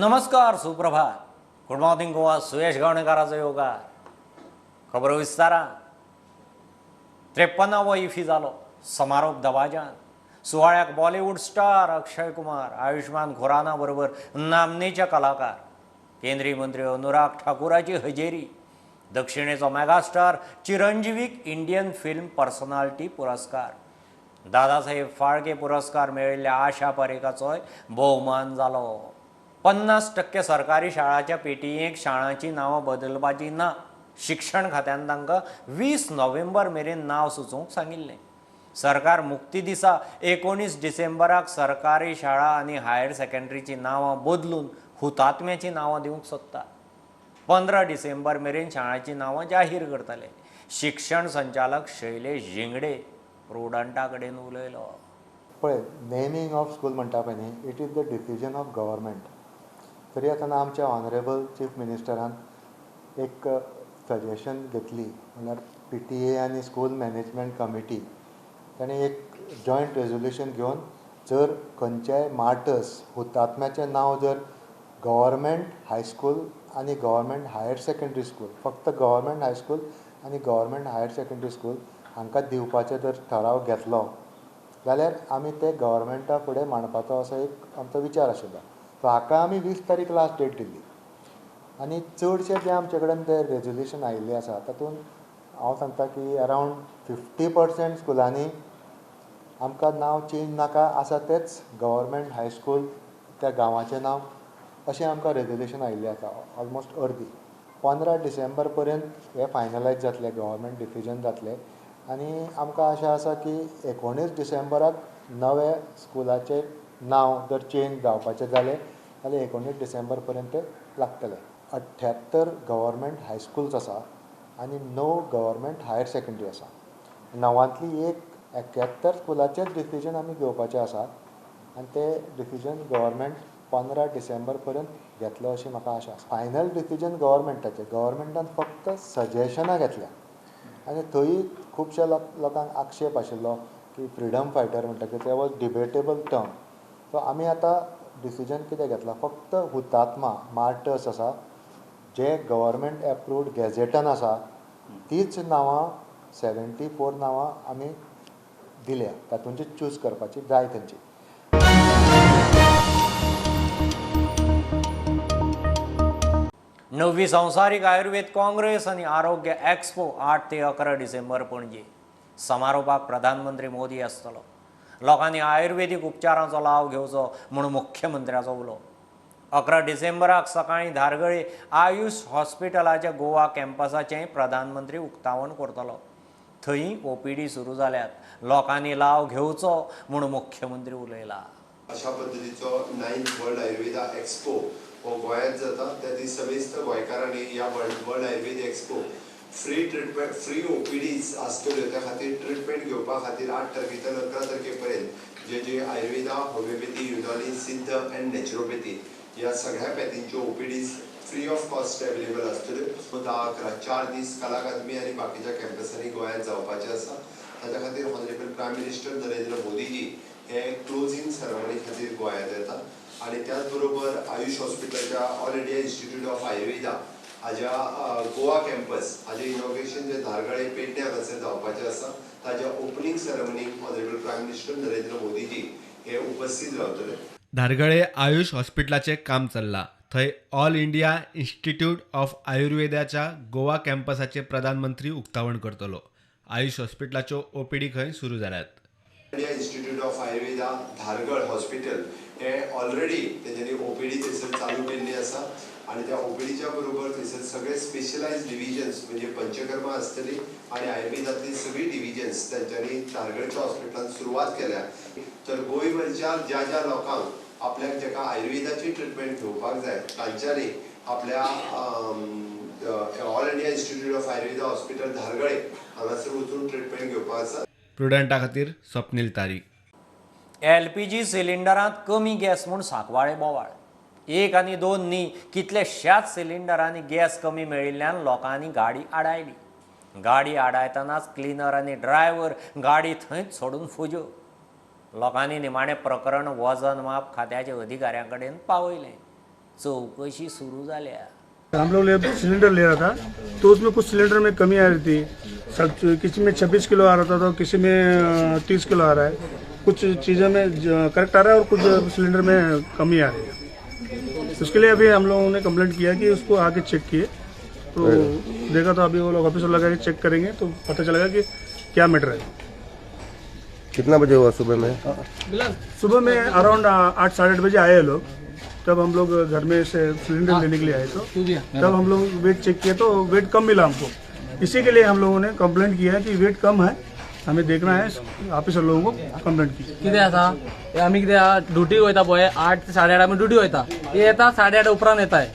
नमस्कार, सुप्रभात. Good morning Goa, सुयश गावणेकाराचो योगार. खबरो विस्तारान. 53वो इफी जालो समारोप दबाज्यान. सुवाळ्याक बॉलिवूड स्टार अक्षय कुमार, आयुष्मान खुराना बरोबर नामनेचे कलाकार, केंद्रीय मंत्री अनुराग ठाकूराची हजेरी. दक्षिणेचो मेगास्टार चिरंजीवीक इंडियन फिल्म पर्सनालिटी पुरस्कार, दादासाहेब फाळके पुरस्कार मेळिल्ल्या आशा पारेखाचोय भोवमान जालो. 50% सरकारी शाळाच्या पेटयेक शाळांची नांवां बदलपाची ना. शिक्षण खात्यान तांकां 20 नोव्हेंबर मेरेन नांव सुचोवंक सांगिल्लें. सरकार मुक्ती दिसा 19 डिसेंबराक सरकारी शाळा आनी हायर सेकंडरीची नांवां बदलून हुतात्म्याची नांवां दिवंक सोदता. 15 डिसेंबर मेरेन शाळांची नांवां जाहीर करतले. शिक्षण संचालक शैलेश झिंगडे प्रुडंटा कडेन उलयलो. पळय, नेमींग ऑफ स्कूल म्हणटा पळय न्ही, it is the decision of government. तरी आसतना आमच्या ऑनरेबल चीफ मिनिस्टरान एक सजेशन घेतली, म्हणल्यार PTA आनी स्कूल मॅनेजमेंट कमिटी ताणें एक जॉयंट रेजोल्युशन घेवन जर खंयच्याय मार्टर्स हुतात्म्याचें नांव जर गव्हर्मेंट हायस्कूल आनी गव्हर्मेंट हायर सेकंडरी स्कूल, फक्त गव्हर्मेंट हायस्कूल आनी गव्हर्मेंट हायर सेकंडरी स्कूल हांकां दिवपाचें जर ठराव घेतलो जाल्यार आमी ते गव्हर्मेंटा फुडें मांडपाचो असो एक आमचो विचार आशिल्लो. सो हाका आमी 20 तारीख लास्ट डेट दिल्ली आनी चडशे जे आमचे कडेन ते रेजोल्युशन आयिल्ले आसा तातूंत हांव सांगता की अरावंड 50% स्कुलांनी आमकां नांव चेंज नाका आसा तेच गव्हर्मेंट हायस्कूल त्या गांवाचें नांव अशें आमकां रेजोल्युशन आयिल्लें आसा. ऑलमोस्ट अर्दी 15 डिसेंबर पर्यंत हें फायनलायज जातलें, गव्हर्मेंट डिसिजन जातलें आनी आमकां आशा आसा की 19 डिसेंबराक नवे स्कुलाचें नांव जर चेंज जावपाचें जालें जाल्यार 19 डिसेंबर पर्यंत लागतलें. 78 गव्हर्मेंट हायस्कुल्स आसा आनी 9 गव्हर्मेंट हायर सेकंडरी आसा. 9वांतली एक 71 स्कुलाचेंच डिसिजन आमी घेवपाचें आसा आनी तें डिसिजन गव्हर्मेंट 15 डिसेंबर पर्यंत घेतलो अशी म्हाका आशा आसा. फायनल डिसिजन गव्हर्मेंटाचें, गव्हर्मेंटान फक्त सजेशनां घेतल्या आनी थंय खुबश्या लोकांक आक्षेप आशिल्लो की फ्रिडम फायटर म्हणटकीर ते वॉज डिबेटेबल टर्म. सो आमी आतां डिसिजन कितें घेतलां, फक्त हुतात्मा मार्टर्स आसा जे गव्हर्मेंट एप्रूव्ड गॅझेटान आसा तीच नांवां 74 नांवां आमी दिल्या, तातूंची चूज करपाची जाय तेंची. 9वी संवसारीक आयुर्वेद काँग्रेस आनी आरोग्य एक्सपो 8 ते 11 डिसेंबर पणजे. समारोपाक प्रधानमंत्री मोदी आसतलो. लोकांनी आयुर्वेदीक उपचारांचो लाव घेवचो म्हूण मुख्यमंत्र्याचो उलो. 11 डिसेंबराक सकाळीं धारगळे आयुष हॉस्पिटलाच्या गोवा कॅम्पसाचें प्रधानमंत्री उक्तावण करतलो. थंय OPD सुरू जाल्यात, लोकांनी लाव घेवचो म्हूण मुख्यमंत्री उलयला. अशा पद्दतीचो 9th world Ayurveda expo हो गोंयांत जाता. त्या दीस समेस्त गोंयकारांनी ह्या world Ayurveda expo free treatment, free OPDs आसतल्यो. त्या खातीर ट्रिटमेंट घेवपा खातीर 8 तारखेच्यान 11 तारखे पर्यंत जे जे आयुर्वेदा, होमिओपॅथी, युनानी, सिद्ध अँड नॅचरोपॅथी ह्या सगळ्या पॅथींच्यो OPDs free of cost available आसतल्यो. 10, 11, 4 दीस कला अकादमी आनी बाकीच्या कॅम्पसांनी गोंयांत जावपाचें आसा. ताच्या खातीर honourable prime minister Narendra Modiji हे क्लोजींग सेरेमनी खातीर गोंयांत येता आनी त्याच बरोबर आयुष हॉस्पिटलाच्या all India institute of Ayurveda हाज्या गोवा कॅम्पस हाजें इनॉग्रेशन जे धारगळे पेडणे हांगासर जावपाचें आसा ताज्या ओपनींग सेरेमनीक honourable prime minister Narendra Modiji हे उपस्थित रावतले. धारगळे आयुष हॉस्पिटलाचें काम चल्लां. थंय ऑल इंडिया इन्स्टिट्यूट ऑफ आयुर्वेदाच्या गोवा कॅम्पसाचें प्रधानमंत्री उक्तावण करतलो. आयुष हॉस्पिटलाच्यो OPD खंय सुरू जाल्यात. India institute of Ayurveda Dhargal hospital हे ऑलरेडी तेंच्यांनी OPD थंयसर चालू केल्ली आसा आनी त्या OPDच्या बरोबर थंयसर सगळे स्पेशलायज डिविजन्स म्हणजे पंचकर्मा आसतली आनी आयुर्वेदांतली सगळी डिविजन्स तेंच्यांनी धारगळच्या हॉस्पिटलान सुरवात केल्या. तर गोंयभरच्या ज्या ज्या लोकांक आपल्याक जेका आयुर्वेदाची ट्रिटमेंट घेवपाक जाय तांच्यांनी आपल्या all India institute of Ayurveda hospital Dhargal हांगासर वचून ट्रिटमेंट घेवपाक आसा. प्रुडंटा खातीर स्वप्नील तारी. LPG सिलिंडरांत कमी गॅस म्हूण सांकवाळे बोवाळ. 1 आनी 2 न्ही, कितल्याशाच सिलिंडरांनी गॅस कमी मेळिल्ल्यान लोकांनी गाडी आडायली. गाडी आडायतनाच क्लिनर आनी ड्रायव्हर गाडी थंयच सोडून फुज्यो. लोकांनी निमाणें प्रकरण वजन माप खात्याच्या अधिकाऱ्यां कडेन पावयलें. चवकशी सुरू जाल्या. हम लोग सिलेंडर ले रहा था तो उसमें कुछ सिलेंडर में कमी आ रही थी. सब किसी में 26 किलो आ रहा था तो किसी में 30 किलो आ रहा है. कुछ चीज़ों में करेक्ट आ रहा है और कुछ सिलेंडर में कमी आ रही है. उसके लिए अभी हम लोगों ने कंप्लेंट किया कि उसको आके चेक किए तो देखा तो अभी वो लोग ऑफिसर लगा के चेक करेंगे तो पता चलेगा कि क्या मैटर है. कितना बजे हुआ सुबह में? सुबह में अराउंड 8 साढ़े 8 बजे आए लोग. तब हम लोग घर में से सिलेंडर लेने के लिए आए तो तब हम लोग वेट चेक किया तो वेट कम मिला हमको. इसी के लिए हम लोगों ने कंप्लेंट किया है कि वेट कम है, हमें देखना है. ऑफिसर लोगों को कंप्लेंट की. कितें आसा आमी कितें ड्युटी वयता पळय 8 ते 8:30 आमी ड्युटी वयता. येता 8:30 उपरांत येताय.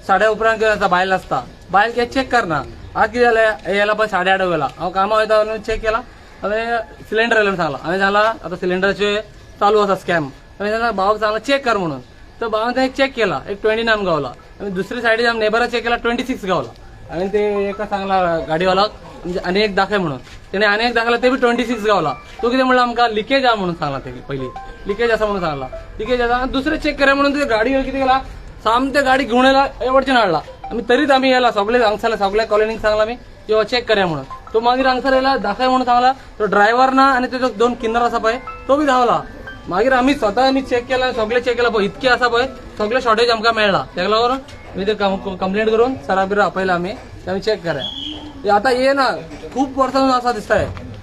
8:30 उपरांत कितें जाता बायल आसता, बायल कितें चेक करना. आज कितें जालें येयला पळय 8:30 गेला. हांव कामां वयता चेक केला हांवें सिलेंडर येयला सांगला. हांवें सांगला आतां सिलेंडराचे चालू आसा स्कॅम. हांवें सांगला भावाक सांगला चेक कर म्हणून. तर भावान तें चेक केला एक 29 गावला. आनी दुसरी सायडीन आमी नेबरा चेक केला 26 गावला. हांवें ते एका सांगला गाडीवालाक म्हणजे आनी एक दाखय म्हणून. तेणे आनी एक दाखयला ते बी 26 गावला. तो कितें म्हणला आमकां लिकेज आहा म्हणून सांगला. ते पयलीं लिकेज आसा म्हणून सांगला. लिकेज आसा आनी दुसरें चेक करया म्हणून ते गाडी कितें केला सामते गाडी घेवन येयला वटच्यान हाडला. आमी तरीच आमी येयला सगळे हांगसरले सगळ्या कॉलनीक सांगला आमी यो चेक करया म्हणून. तो मागीर हांगसर येयला दाखय म्हणून सांगला. तो ड्रायव्हर ना आनी तेजो 2 किन्नर आसा पळय तो बी धांवला. मागीर आमी स्वता आमी चेक केला सगळे चेक केला पळय इतके आसा पळय सगळे शॉर्टेज आमकां मेळ्ळा. तेका लागून आमी ते कंप्लेंट करून सरा बिरा आपयला आमी आमी चेक करया. आतां ये ना खूब वर्सां आसा दिसता.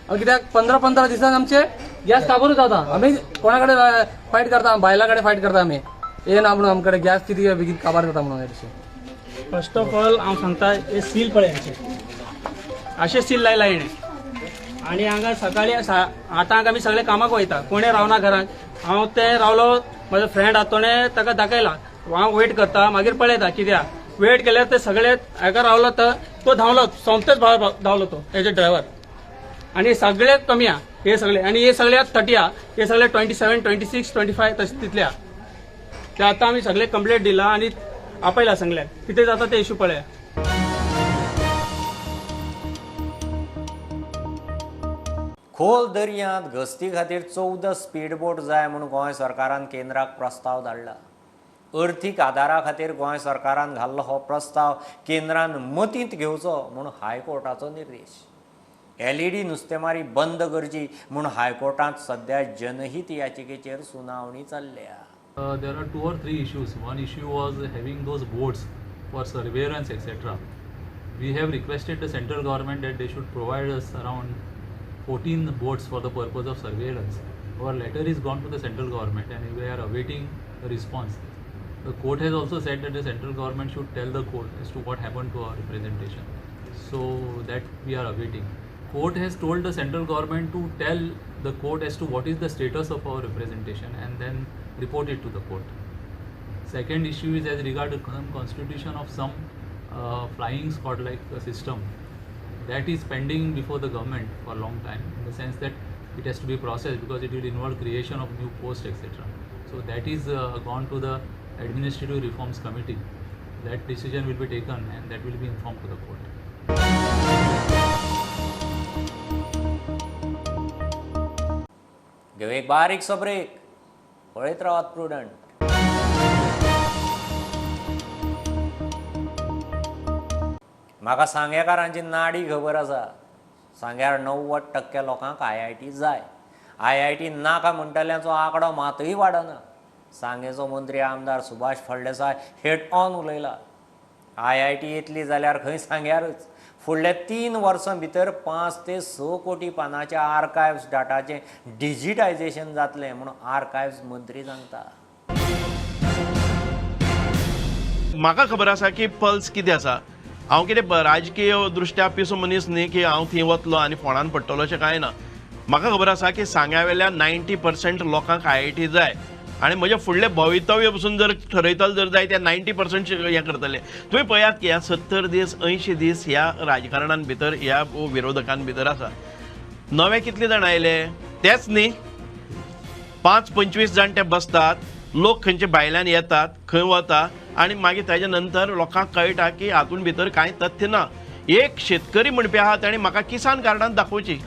कित्याक 15-15 दिसान आमचे गॅस काबरूच जाता. आमी कोणा कडेन फायट करता, बायलां कडेन फायट करता आमी ये ना म्हणून आमकडे गॅस कितें बेगीन काबार जाता म्हणून. फर्स्ट ऑफ ऑल हांव सांगता हे सील पळय अशें सील लायला हेणें. आनी हांगा सकाळी 8 आमी सगळे कामाक वयता, कोणें रावना घरान. हांव तें रावलो म्हजो फ्रेंड आहा तोणें ताका दाखयला. हांव वेट करता मागीर पळयता कित्याक वेट केल्यार ते सगळे हाका रावलो तर तो धांवलो सोमतेच धांवलो तो एज अ ड्रायव्हर. आनी सगळे कमी आहा हे सगळे. आनी हे सगळे 30 आहा, हे सगळे 27, 26, 25 तशें तितले आहा. ते आतां आमी सगळे कंप्लेंट दिला आनी आपयला सगळ्यांक. कितें जाता ते इशू पळया. खोल दर्यांत गस्ती खातीर 14 स्पीडबोट जाय म्हूण गोंय सरकारान केंद्राक प्रस्ताव धाडला. अर्थीक आदारा खातीर गोंय सरकारान घाल्लो हो प्रस्ताव केंद्रान मतींत घेवचो म्हूण हायकोर्टाचो निर्देश. LED नुस्तेमारी बंद करची म्हूण हायकोर्टांत सद्या जनहीत याचिकेचेर सुनावणी चल्ल्या. There are 2 or 3 issues. One issue was having those boats for surveillance, etc. We have requested the central government that they should provide us around 14 boats for the purpose of surveillance. Our letter is gone to the central government and we are awaiting a response. The court has also said that the central government should tell the court as to what happened to our representation. So that we are awaiting. Court has told the central government to tell the court as to what is the status of our representation and then report it to the court. Second issue is as regard to constitution of some flying squad like system that is pending before the government for a long time, in the sense that it has to be processed because it will involve creation of new posts, etc. So that is gone to the Administrative Reforms Committee. That decision will be taken and that will be informed to the court. घेऊ एक बारीकसो break. पळयत रावात prudent. म्हाका सांगेकारांची नाडी खबर आसा. सांग्यार 90% लोकांक IIT जाय. IIT नाका म्हणटल्यांचो आंकडो मातूय वाडना. सांगेचो मंत्री आमदार सुभाष फळदेसाय हेड ऑन उलयला. IIT येतली जाल्यार खंय सांग्यारच फुडल्या 3 वर्सां भितर 5 ते 6 कोटी पानाच्या आर्कायव्स डाटाचें डिजिटायझेशन जातलें म्हणून आर्कायव्स मंत्री सांगता. म्हाका खबर आसा की पल्स कितें आसा. हांव कितें राजकीय दृश्ट्या पिसो मनीस न्ही की हांव थंय वतलो आनी फोंडान पडटलो अशें कांय ना. म्हाका खबर आसा की सांग्या वेल्या 90% लोकांक IIT जाय आनी म्हजें फुडलें भवितव्य पसून जर ठरयतलो जर जाय त्या 90% हें करतले. तुमी पळयात की ह्या 70 दीस 80 दीस ह्या राजकारणान भितर ह्या विरोधकां भितर आसा. नवे कितले जाण आयले तेच न्ही, 5-25 जाण ते बसतात, लोक खंयचे भायल्यान येतात खंय वता आनी मागीर ताजे नंतर लोकांक कळटा की हातून भितर कांय तथ्य ना. एक शेतकरी म्हणपी आहा ताणें म्हाका किसान कार्डान दाखोवची.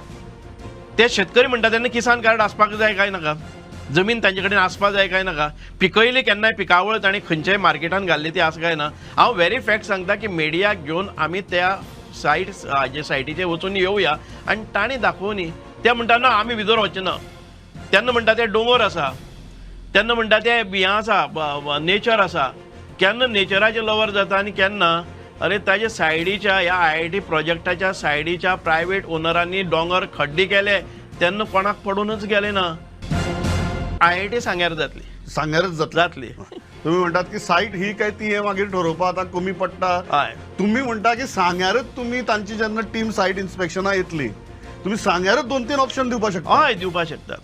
ते शेतकरी म्हणटा तेन्ना किसान कार्ड आसपाक जाय काय नाका? जमीन तांचे कडेन आसपा जाय काय नाका? पिकयली केन्नाय पिकावळ ताणें खंयच्याय मार्केटान घाल्ली ती आसा काय ना? हांव व्हेरी फॅक्ट सांगता की मिडियाक घेवन आमी त्या सायट जे सायटीचेर वचून येवया आनी ताणें दाखोवनी. ते म्हणटा ना आमी भितर वचचे ना, तेन्ना म्हणटा ते दोंगर आसा, तेन्ना म्हणटा ते हें आसा, नेचर आसा. केन्ना नेचराचे लवर जाता आनी केन्ना अरे ताजे सायडीच्या ह्या IIT प्रोजेक्टाच्या सायडीच्या प्रायवेट ओनरांनी दोंगर खड्डे केले तेन्ना कोणाक पडूनच गेले ना. IIT सांग्यार जातली, सांग्यारच जातली. तुम्ही म्हणटात की सायट ही काय ती हे मागीर ठरोवपा आतां कमी पडटा. तुम्ही म्हणटा की सांग्यारच तुमी तांची जेन्ना टीम सायट इन्स्पेक्शनाक येतली तुमी सांग्यारच 2-3 ऑप्शन दिवपाक शकता. हय, दिवपाक शकतात.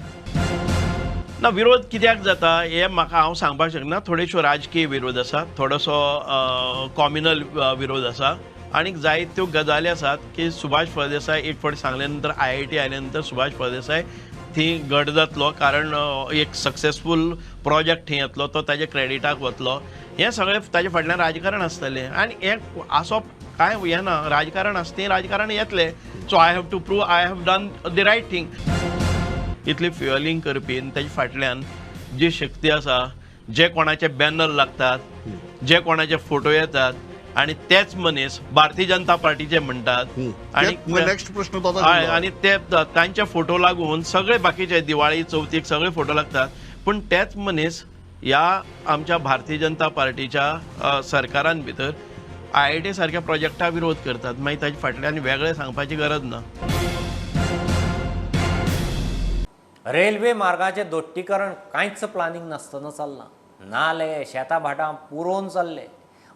ना, विरोध कित्याक जाता हें म्हाका हांव सांगपाक शकना. थोडेशो राजकीय विरोध आसा, थोडोसो कॉम्युनल विरोध आसा आनी जायत्यो गजाली आसात की सुभाष फळदेसाय एक फावट सांगले नंतर IIT आयले नंतर सुभाष फळदेसाय थंय घट जातलो, कारण एक सक्सेसफूल प्रोजेक्ट थंय येतलो, तो ताजे क्रेडिटाक वतलो. हें सगळें ताजे फाटल्यान राजकारण आसतलें आनी हें आसप कांय हें ना, राजकारण आसता तें राजकारण येतलें. So I have to prove I have done the right thing. इतली फ्युअलिंग करपी आनी ताजे फाटल्यान जी शक्ती आसा, जे कोणाचे बॅनर लागतात, जे कोणाचे फोटो येतात आनी तेच मनीस भारतीय जनता पार्टीचे म्हणटात आनी नेक्स्ट प्रश्न आनी ते तांचे फोटो लागून सगळे बाकीचे दिवाळी चवथीक सगळे फोटो लागतात, पूण तेच मनीस ह्या आमच्या भारतीय जनता पार्टीच्या सरकारान भितर IIT सारक्या प्रोजेक्टा विरोध करतात. मागीर ताजे फाटल्यान वेगळें सांगपाची गरज ना. रेल्वे मार्गाचें दोट्टीकरण कांयच प्लानिंग नासतना चल्लां. नाले शेतां भाटां पुरोवन चल्ले.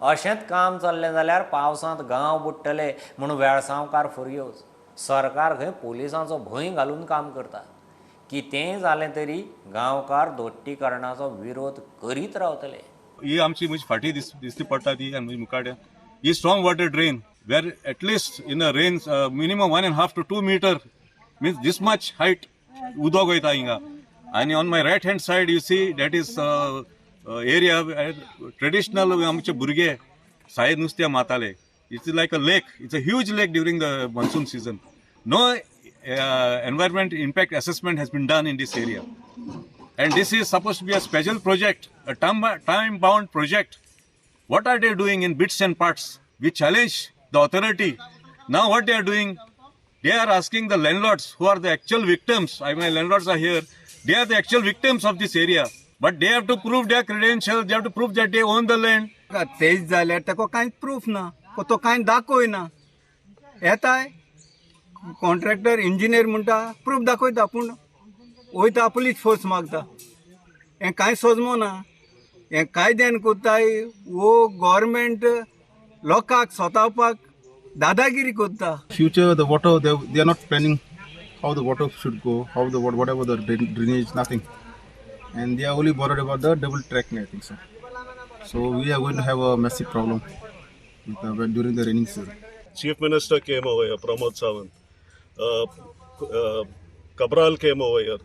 अशेंच काम चल्लें जाल्यार पावसांत गांव बुडटले म्हूण वेळसांवकार फुरयोज. सरकार खंय पोलिसांचो भंय घालून काम करता. कितेंय जालें तरी गांवकार दोट्टीकरणाचो विरोध करीत रावतले. ही आमची म्हणजे फाटी दिसती पडटा ती आनी मुखार ही strong water drain where at least in a rain minimum 1.5 to 2 meter means this much height उदक वयता हिंगा. आनी on my right hand side you see that is area traditional आमचे भुरगे सायद नुस्त्या मारताले. It's like a lake, it's a huge lake during the monsoon season. No environment impact assessment has been done in this area and this is suppose to be a special project, a time bound project. What are they doing in bits and parts? We challenge the authority. Now what they are doing, they are asking the landlords who are the actual victims. I mean, landlords are here. They are the actual victims of this area. But they have to prove their credentials. They have to prove that they own the land. तेच जाल्यार ताका कांयच proof ना, तो कांय दाखयना. येताय contractor engineer म्हणटा प्रूफ दाखयता, पूण वयता पुलीस फोर्स मागता. हें कांय सोजमना. हें कायद्यान करताय वो गव्हर्मेंट लोकांक सोतावपाक दादागिरी करता. Future the water they are not planning how the water should go, how the whatever the drainage, nothing, and they are only bothered about the double track, I think so. So we are going to have a massive problem with during the raining season. Chief Minister came over here, Pramod Sawant, Cabral came over here,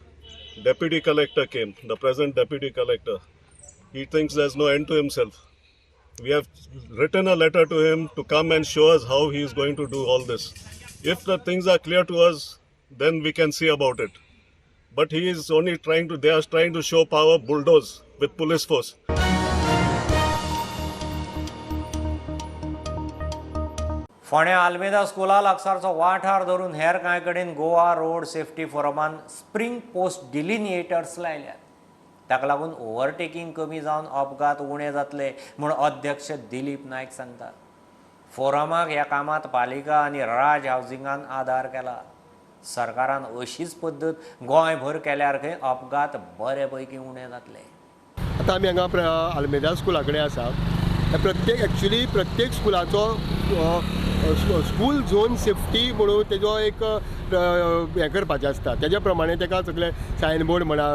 Deputy Collector came, the present Deputy Collector. He thinks there's no end to himself. We have written a letter to him to come and show us how he is going to do all this. If the things are clear to us, then we can see about it. But he is only trying to, they are trying to show power, bulldoze with police force. फोंड्या आल्मेदा स्कुला लागसारचो वाठार धरून हेर कांय कडेन Goa road safety फोरमान spring post डिलिनिएटर्स लायल्यात. ताका लागून ओव्हरटेकिंग कमी जावन अपघात उणे जातले म्हूण अध्यक्ष दिलीप नायक सांगतात. फोरमाक ह्या कामांत पालिका आनी राज हावसिंगान आदार केला. सरकारान अशीच पद्दत गोंयभर केल्यार खंय अपघात बरे पैकी उणे जातले. आतां आमी हांगा आल्मेदा स्कुला कडेन आसा. प्रत्येक एक्चुली प्रत्येक स्कुलाचो स्कूल झोन सेफ्टी म्हणून तेजो एक हें करपाचें आसता. तेज्या प्रमाणे तेका सगळें सायन बोर्ड म्हणा,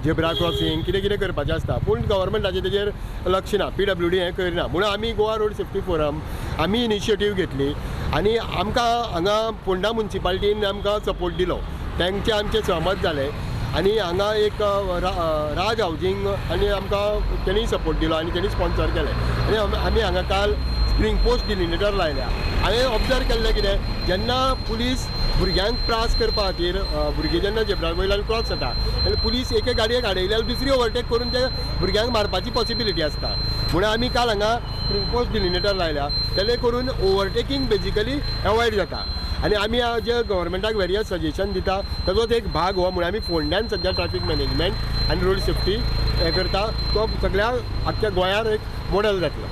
झेब्रा क्रॉसिंग कितें कितें करपाचें आसता. पूण गव्हर्मेंटाचें तेजेर लक्ष ना, PWD हें करिना. म्हणून आमी गोवा रोड सेफ्टी फोरम आमी इनिशिएटीव घेतली आनी आमकां हांगा फोंडा मुन्सिपालिटीन आमकां सपोर्ट दिलो. तांचे आमचें सहमत जालें आनी हांगा एक राज हावजींग आनी आमकां तेणी सपोर्ट दिलो आनी तेणी स्पॉन्सर केलें. आनी आमी हांगा काल स्प्रींग पोस्ट डिलिनेटर लायल्या. हांवें ऑब्जर्व केल्लें कितें, जेन्ना पुलीस भुरग्यांक त्रास करपा खातीर भुरगीं जेन्ना झेब्रा वयल्यान क्रॉस जाता तेन्ना पुलीस एके गाडयेक आडयल्यार जाल्यार दुसरी ओवरटेक करून ते भुरग्यांक मारपाची पॉसिबिलिटी आसता. म्हणून आमी काल हांगा स्प्रींग पोस्ट डिलिनेटर लायल्या, तेणे करून ओवरटेकींग बेजिकली एवॉयड जाता. आनी आमी जे गव्हर्मेंटाक वेरियस सजेशन दिता ताजोच एक भाग हो. म्हणून आमी फोंड्यान सद्या ट्रॅफिक मॅनेजमेंट आनी रोड सेफ्टी हें करता, तो सगळ्या आख्ख्या गोंयार एक मॉडल जातलो.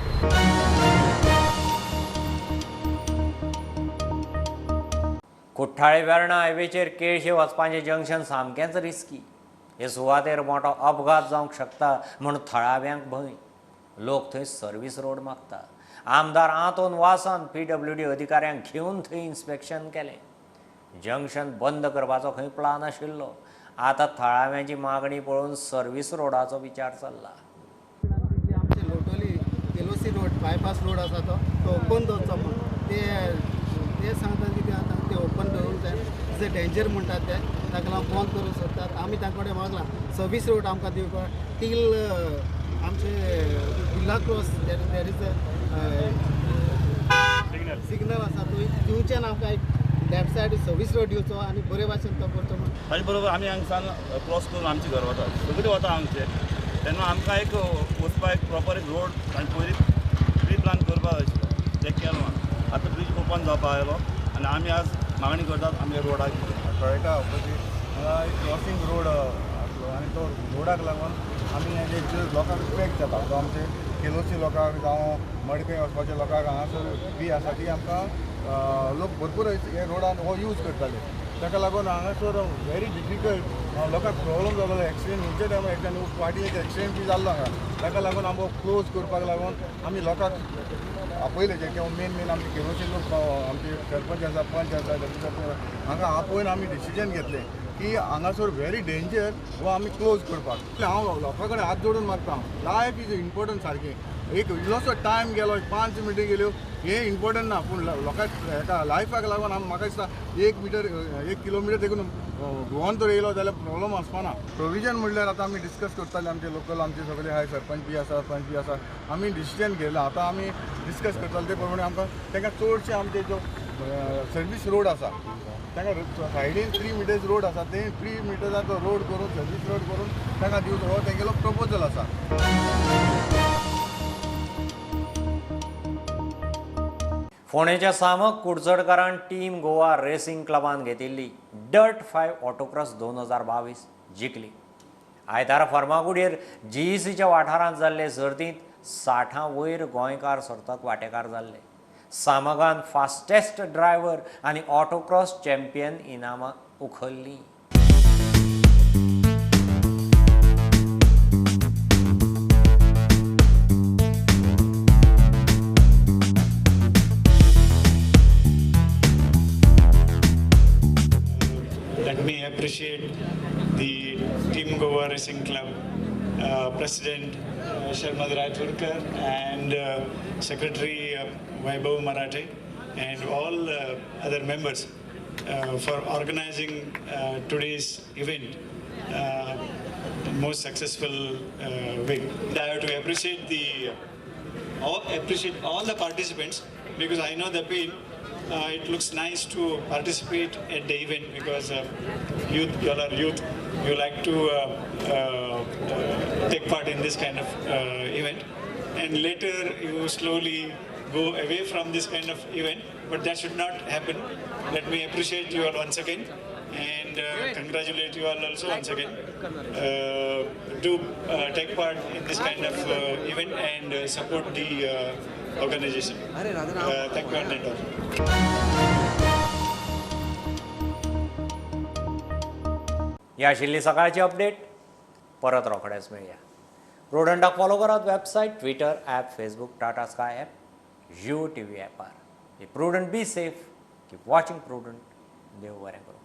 कुठ्ठाळे वेर्णा हायवेचेर केळशे वचपाचें जंक्शन सामकेंच रिस्की. हे सुवातेर मोठो अपघात जावंक शकता म्हूण थळाव्यांक भंय. लोक थंय सर्वीस रोड मागता. आमदार आंतोन वासान PWD अधिकाऱ्यांक घेवन थंय इन्स्पेक्शन केलें. जंक्शन बंद करपाचो खंय प्लान आशिल्लो. आतां थळाव्यांची मागणी पळोवन सर्वीस रोडाचो विचार चल्ला. आमचे लोटोली केलोसी रोड बायपास रोड आसा तो ओपन दवरचो म्हूण ते सांगता की ते आतां ते ओपन दवरूंक जाय. Is a danger म्हणटात ते, ताका लागून बंद करूंक सोदतात. आमी तांचे कडेन मागलां सर्वीस रोड आमकां दिवपाक टील आमचे Birla cross there is a signal आसा थंय दिवच्यान आमकां एक लेफ्ट सायड सर्वीस रोड दिवचो आनी बरे भाशेन तो करचो म्हूण. ताजे बरोबर आमी हांगसान क्रॉस करून आमचे घर वता, सगळीं वता हांगचे, तेन्ना आमकां एक वचपाक एक प्रॉपर एक रोड आनी पयलीं प्री प्लान करपाक जाय आशिल्लो, तें केलो ना. आतां ब्रीज ओपन जावपाक आयलो आनी आमी आज मागणी करतात आमच्या रोडाक. टोयोटा ऑपोजीट हांगा एक क्रॉसींग रोड आसलो आनी तो रोडाक लागून आमी जे लोकांक इफेक्ट जाता, तो आमचे केलोसी लोकांक जावं मडकय वचपाच्या लोकांक हांगासर बी आसा ती आमकां लोक भरपूर हे रोडान हो यूज करताले. ताका लागून हांगासर व्हेरी डिफिकल्ट लोकांक प्रॉब्लम जालो. एक्सिडेंट खंयच्या टायमार एक्सिडेंट फाटीं एक एक्सिडेंट बी जाल्लो हांगा. ताका लागून आमकां क्लोज करपाक लागून आमी लोकांक आपयले, जे किंवा मेन मेन आमचे केलोसी लोक, आमचे सरपंच आसा, पंच आसा, हांगा आपोवन आमी डिसिजन घेतलें की हांगासर व्हेरी डेंजर हो आमी क्लोज करपाक. हांव लोकां कडेन हात जोडून मागता, लायफ is important. सारकें एक इल्लोसो टायम गेलो, 5 मिनटां गेल्यो, हें इम्पोर्टंट ना, पूण लोकांक हेका लायफाक लागून म्हाका दिसता 1 मिटर 1 किलोमिटर देखून गोवान तर येयलो जाल्यार प्रॉब्लम आसपाना. प्रोविजन म्हणल्यार आतां आमी डिस्कस करताले, आमचे लोकल आमचे सगळे आहाय, सरपंच बी आसा, पंच बी आसा, आमी डिसिजन घेयला. आतां आमी डिस्कस करताले ते प्रमाणे आमकां तांकां चडशे आमचे जो सर्वीस रोड आसा तांकां सायडीन 3 मिटर्स रोड आसा, ते 3 मिटर्साचो रोड करून सर्वीस रोड करून तांकां दिवचो हो तेंगेलो प्रपोजल आसा. फोंडेच्या सामक कुडचडकारान टीम गोवा रेसिंग क्लबान घेतिल्ली डर्ट 5 ऑटोक्रॉस 2022 जिखली. आयतारा फर्मागुडयेर GECच्या वाठारांत जाल्ले सर्तींत 60 वयर गोंयकार सर्तक वांटेकार जाल्ले. सामगान फास्टेस्ट ड्रायव्हर आनी ऑटोक्रॉस चॅम्पियन इनामां उखल्लीं. Let me appreciate the Team Goa Racing Club President Sharmad Raiturkar and Secretary Vaibhav Marathe and all other members for organizing today's event most successful way. I have to appreciate all the participants, because I know the pain. It looks nice to participate at the event because youth, you all are youth, you like to take part in this kind of event, and later you slowly go away from this kind of event, but that should not happen. Let me appreciate you all once again and congratulate you all also once again. Do take part in this kind of event and support the organization. Thank you and all. ही आशिल्ली सकाळची update. परत रोखडेच मेळया. प्रुडंटाक follow करात website, Twitter app, Facebook, Tata Sky app, Jio TV ॲपार. Be prudent, be safe, keep watching Prudent. देव बरें करूं.